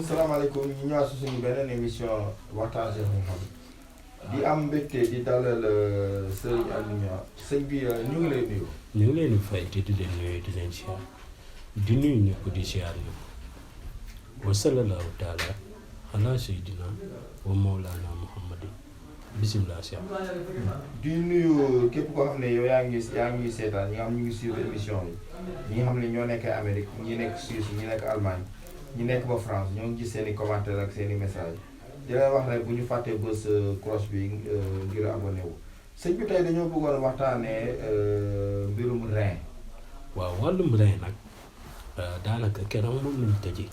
salaamaaleykum ñu ñëwaat si suñu beneen émission waxtaan si xam-xam di am mbégte di dalal sëñ Aliou sëñ bi ñu ngi lay nuyu. ñu ngi leen di fay te di leen nuyu di leen siyaar di nuyu ñëpp di siyaar ñëpp wa sallallahu taala ala sayyidina wa mawlana muhammadin bisimilah siyaar. di nuyu képp koo xam ne yow yaa ngi seetaan ñi nga xam ñu ngi suivre émission yi ñi nga xam ne ñoo nekk Amérique ñi nekk Suisse ñi nekk Allemagne ñi nekk ba France ñoo ngi gis seen i commentaire ak seen i message di leen wax rek bu ñu fàttee bës cloche bi ngir abonné wu sëñ bi tey dañoo bëggoon waxtaanee mbirum rein. waaw wàllum rein nag daanaka keroog moom lañu tëjee.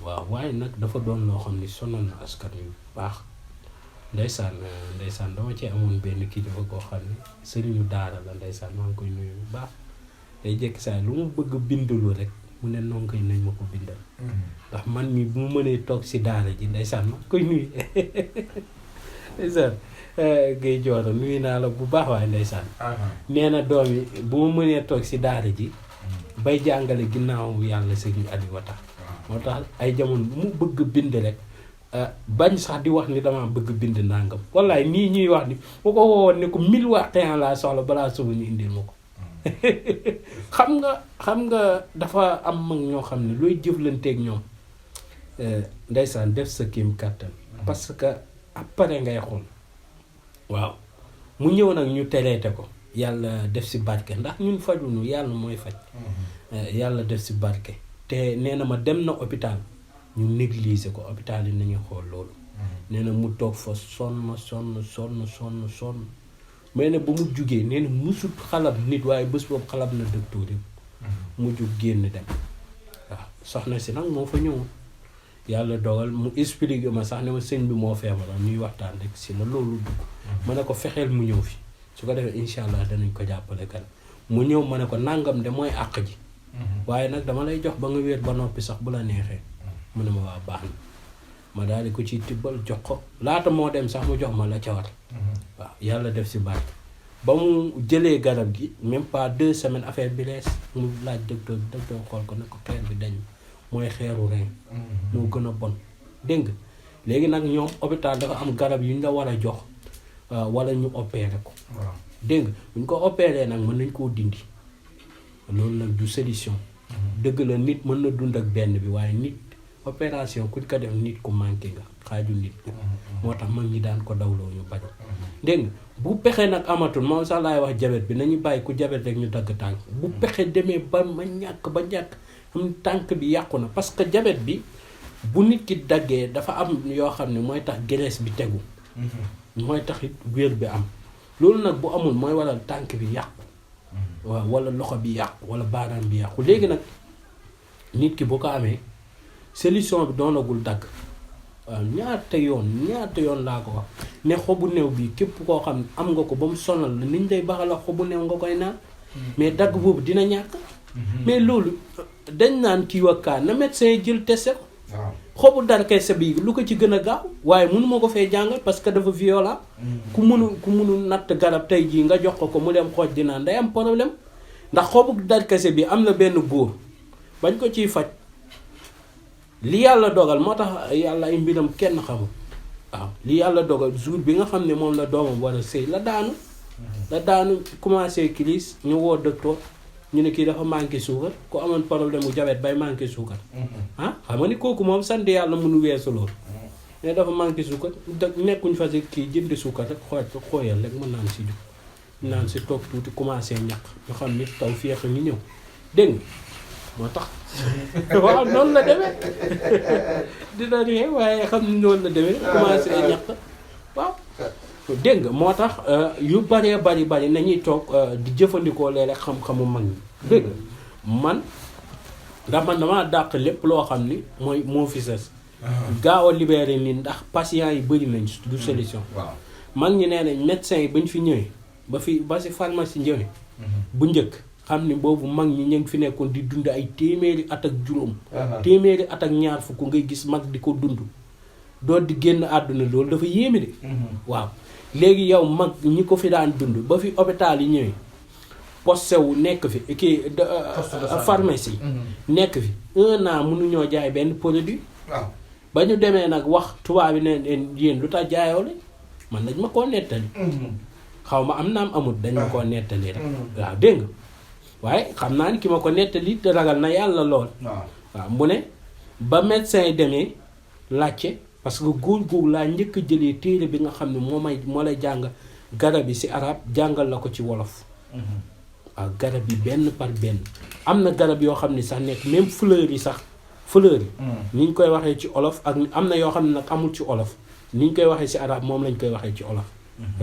waaw waaye nag dafa doon loo xam ni sonal na askan yu baax ndeysaan dama ci amoon benn kilifa koo xam ne sëriñu daara la ndeysaan maa ngi koy nuyu bu baax day jékki saa lu mu bëgg bindalu rek mu ne nonko yi nañ ma ko bindal. ndax man mi bu mu mënee toog si daara ji ndeysaan ma koy nuyu ndeysaan Guèye Dior nuyu naa la bu baax waaye ndeysaan nee na doom yi bu ma mënee toog si daara ji bay jàngale ginnaaw yàlla sëñ Aliou wa tax moo tax ay jamono bu mu bëgg bind rek bañ sax di wax ni dama bëgg bind nangam wallaay nii ñuy wax ni bu ko woowoon ne ko 1000 waxtaan laa soxla balaa suba ñu indil ma ko xam nga dafa am mag ñoo xam ne looy jëflanteeg ñoom ndeysaan def sa kéem kàttan parce que après ngay xool waaw mu ñëw nag ñu tereete ko yàlla def si barke ndax ñun fajunu yàlla mooy faj yàlla def si barke te nee na ma dem na hôpital ñu négliger ko hôpital yi nañu xool loolu nee na mu toog fa sonn mais ne ba mu jugee nee na musut xalab nit waaye bés boobu xalab na docteur yi mu jug génn dem waaw soxna si nag moo fa ñëwoon yàlla dogal mu expliqué ma sax ne ma sëñ bi moo feebaroon ñuy waxtaan rek si la loolu dugg ma ne ko fexeel mu ñëw fi su ko defee incha allah danañ ko jàppale kan mu ñëw ma ne ko nangam de mooy àq ji waaye nag dama lay jox ba nga wér ba noppi sax bu la neexee mu ne ma waa baax na ma daal di ko ci tibbal jox ko laata moo dem sax mu jox ma la ca war waaw yàlla def si barke ba mu jëlee garab gi même pas 2 semaines affaire bi lees mu laaj docteur xool ko ne ko xeer bi dañ mooy xeeru rein moo gën a bon dégg nga léegi nag ñoom hôpital dafa am garab yu ñu la war a jox wala ñu opéré ko dégg nga bu ñu ko opéré nag mën nañ koo dindi loolu nag du solution dëgg la nit mën na dund ak benn bi waaye nit opération kuñ ko def nit ku manqué nga xaaju nit moo tax mag ñi daan ko dawloo ñu bañ dégg nga bu pexe nag amatul moom sax laay wax jabet bi nañu bàyyi ku jabet rek ñu dagg tànk bu pexe demee ba ñàkk am tànk bi yàqu na parce que jabet bi bu nit ki daggee dafa am yoo xam ne mooy tax graisse bi tegu mooy tax it wér bi am loolu nag bu amul mooy waral tànk bi yàqu waaw wala loxo bi yàqu wala baaraam bi yàqu léegi nag nit ki bu ko amee solution bi doonagul dagg waaw ñaata yoon laa ko wax ne xobu new bi képp koo xam ne am nga ko ba mu sonal la niñ lay baxal a xobu new nga koy naan mais dagg boobu dina ñàkk mais loolu dañ naan kii wakkaan na médecin jël testé ko xobu darkase bi lu ko ci gën a gaaw waaye mënu ma ko fee jàngal parce que dafa violent ku mënu natt garab tey jii nga jox ko mu dem xooj di naan day am problème ndax xobu darkase bi am na benn góor bañ ko ciy faj li yàlla dogal moo tax yàlla ay mbiram kenn xamul waaw li yàlla dogal jour bi nga xam ne moom la doomam war a sëy la daanu commencé crise ñu woo docteur ñu ne kii dafa manqué suukar ku amoon problème mu jabet bay manqué suukar xam nga ni kooku moom sant yàlla mënu weesu loolu mais dafa manqué suukar nekkuñ fa si kii jënd suukar rek xooyal rek mën naan si toog tuuti commencé ñaq ñu xam ni taw féex ngi ñëw dégg nga moo tax waaw noonu la demee dina ree waaye xam ni noonu la demee commencé ñaq waaw dégg nga moo tax yu bëree bari nañuy toog di jëfandikoo léeg-léeg xam-xamu mag ñi dégg nga man damaa dàq lépp loo xam ni mooy moo fi sës gaaw a libéré nit ndax patients yi bëri nañ du solution mag ñi nee nañ médecins yi bañ fi ñëwee ba si pharmacie ñëwee bu njëkk xam ni boobu mag ñi ñu ngi fi nekkoon di dund ay téeméeri at ak juróom. téeméeri at ak ñaar fukk ngay gis mag di ko dund. doot di génn àdduna loolu dafa yéeme de. waaw léegi yow mag ñi ko fi daan dund ba fi hôpital yi ñëwee poste wu nekk fi kii pharmacie nekk fi 1 an mënuñoo jaay benn produit. waaw ba ñu demee nag wax tubaab bi ne yéen lu tax jaayoo la man dañ ma koo nettali. xaw ma am naam amut dañ ma koo nettali rek. waaw dégg nga waaye xam naa ni ki ma ko nettali te ragal na yàlla lool. waaw mu ne ba médecin yi demee laajte parce que góor laa njëkk a jëlee téere bi nga xam ne moo lay jàng garab yi ci arab jàngal la ko ci wolof. waaw garab yi benn par benn am na garab yoo xam ne sax nekk même fleur yi sax. fleur yi ni ñu koy waxee ci olof ak am na yoo xam ne nag amul ci olof ni ñu koy waxee ci arab moom lañ koy waxee ci olof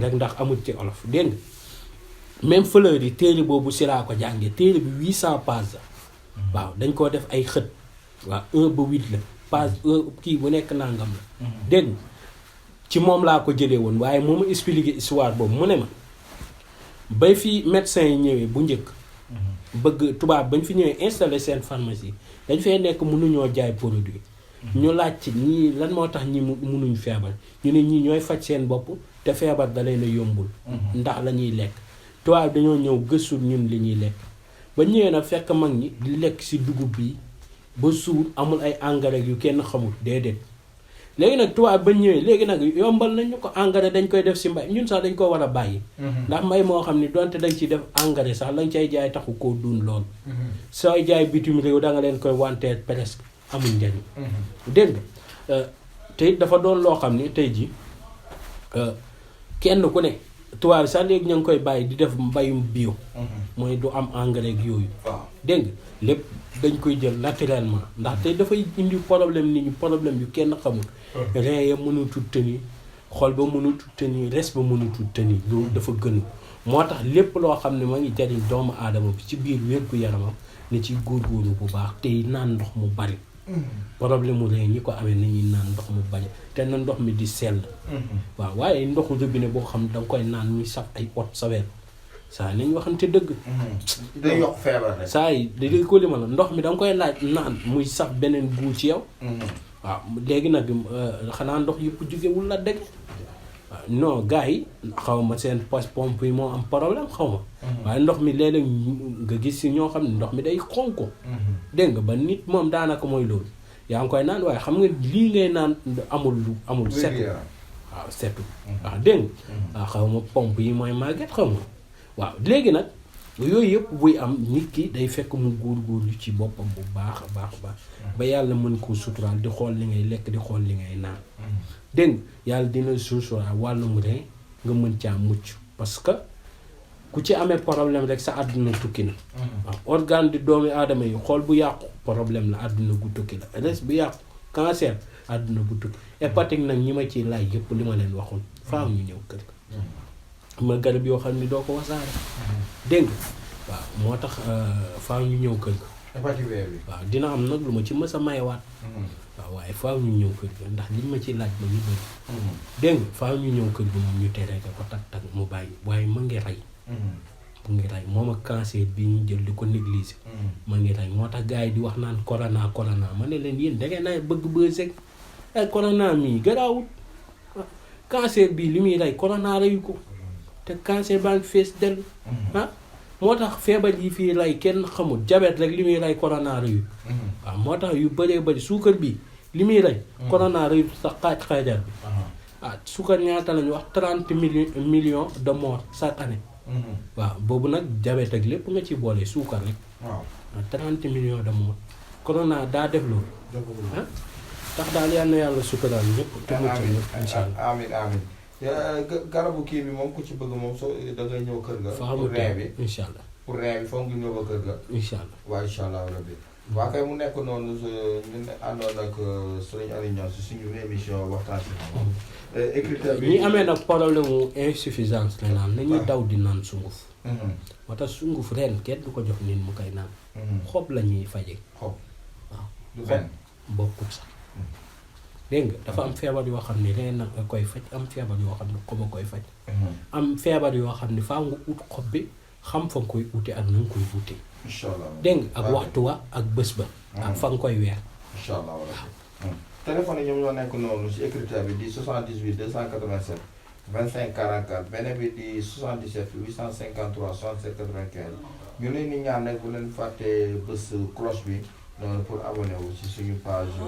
rek ndax amul ci olof dégg nga même fleur yi téere boobu ci laa ko jàngee téere bi 800 pages la waaw dañ koo def ay xët waaw 1 ba 8 la page 1 kii bu nekk nangam la dégg nga ci moom laa ko jëlee woon waaye moo ma expliqué histoire boobu mu ne ma bay fi médecin yi ñëwee bu njëkk bëgg tubaab bañ fi ñëwee installé seen pharmacie dañ fay nekk mënuñoo jaay produit ñu laaj ci ñii lan moo tax ñi mënuñ feebar ñu ne ñii ñooy faj seen bopp te feebar da leen a yombul ndax la ñuy lekk tubaab dañoo ñëw gëstul ñun li ñuy lekk ba ñëwee nag fekk mag ñi di lekk ci dugub bi ba suur amul ay engrais yu kenn xamul déedéet léegi nag tubaab ba ñëwee léegi nag yombal nañu ko engrais dañ koy def ci mbay ñun sax dañ ko war a bàyyi ndax mbay moo xam ni donte dañ ciy def engrais sax lañ cay jaay taxu koo duun lool sooy jaay bitim réew da nga leen koy wanteer presque amul njariñ dégg nga te it dafa doon loo xam ni tey ji kenn ku ne tubaab bi sax léegi ñu ngi koy bàyyi di def mbayum bio mooy du am engrais ak yooyu dégg nga lépp dañ koy jël naturellement ndax tey dafay indi problème nit ñi problème yu kenn xamul rein ya mënutul tenir xol ba mënutul tenir res ba mënutul tenir loolu dafa gën moo tax lépp loo xam ne ma ngi jariñ doomu aadama bi ci biir wér-gu-yaramam ne ci góorgóorlu bu baax tey naan ndox mu bari problème mu rein ñi ko amee nañuy naan ndox mu bari te na ndox mi di sell waaw waaye ndoxu robinet boo xam ne danga koy naan muy saf ay pot sawel saa nañ waxante dëgg day yokk feebar rek saa yi da ko li ma la ndox mi danga koy laaj naan muy saf beneen guu ci yow waaw léegi nag xanaa ndox yëpp jógewul la dëgg waaw non gars yi xaw ma seen pompe yi moo am problème xaw ma waaye ndox mi léeg-léeg nga gis si ñoo xam ne ndox mi day xonk dégg nga ba nit moom daanaka mooy loolu yaa ngi koy naan waaye xam nga lii ngay naan amul setu waaw setu waaw dégg nga waaw xaw ma pompe yi mooy màgget xaw ma waaw léegi nag yooyu yëpp buy am nit ki day fekk mu góorgóorlu ci boppam bu baax a baax a baax ba yàlla mën koo suturaal di xool li ngay lekk di xool li ngay naan dégg nga yàlla dina suturaal wàllum reen nga mën caa mucc parce que ku ci amee problème rek sa àdduna tukki na waaw organe di doomi aadama yi xool bu yàqu problème la àdduna gu tukki la res bu yàqu cancer àdduna bu tukki hépatique nag ñi ma ciy laaj yëpp li ma leen waxoon faaw ñu ñëw kër ga ma garab yoo xam ni doo ko wasaare dégg nga waaw moo tax faaw ñu ñëw kër ga hépatite bi waaw dina am nag lu ma ci mës a mayewaat waaw waaye faaw ñu ñëw kër ga ndax liñ ma ci laaj ba ñu bëri dégg nga faaw ñu ñëw kër ga moom ñu tere ko tak mu bàyyi waaye ma ngi rey mu ngi rey moom ak cancer bi ñu jël di ko négliger ma ngi rey moo tax gars yi di wax naan corona ma ne leen yéen da ngeen a bëgg bëseg ay corona mii garaawut cancer bi li muy rey corona reyu ko te cancer baa ngi fees del moo tax feebar yi fii rey kenn xamul diabète rek li muy rey corona reyu waaw moo tax yu bëree bëri suukar bi li muy rey corona reyu sax xaajal bi suukar ñaata lañu wax 30 millions de morts chaque année waaw boobu nag diabète ak lépp nga ci boole suukar rek waaw 30 millions de morts corona daa def loolu tax daal yal na yàlla suturaal ñëpp te mucc ñëpp insha allah amiin garabu kii bi moom ku ci bëgg moom soo da ngay ñëw kër ga pour rein bi insha allah pour rein bi foog nga ñëw ba kër ga insha allah waaw insha allah rabbi waa kay mu nekk noonu ñun àndoon ak Serigne Aliou Niang si suñu émission waxtaan si écriture bi ñi amee nag problème mu insuffisance la naan nañuy daw di naan sunguf moo tax sunguf ren kenn du ko jox nit mu koy naan xob la ñuy faje xob waaw du benn bokkut sax dégg nga dafa am feebar yoo xam ne ren nag nga koy faj am feebar yoo xam ne xob a koy faj am feebar yoo xam ne faa nga ut xob bi xam fa nga koy ute ak na nga koy ute. incha allah dégg nga ak waxtu wa ak bés ba. ak fa nga koy weer. incha allah wala. téléphone yi ñoom ñoo nekk noonu si écriture bi di 78 287 25 44 beneen bi di 77 853 67 95 ñu leen di ñaan nag bu leen fàttee bés cloche bi noonu pour abonné wu si suñu page.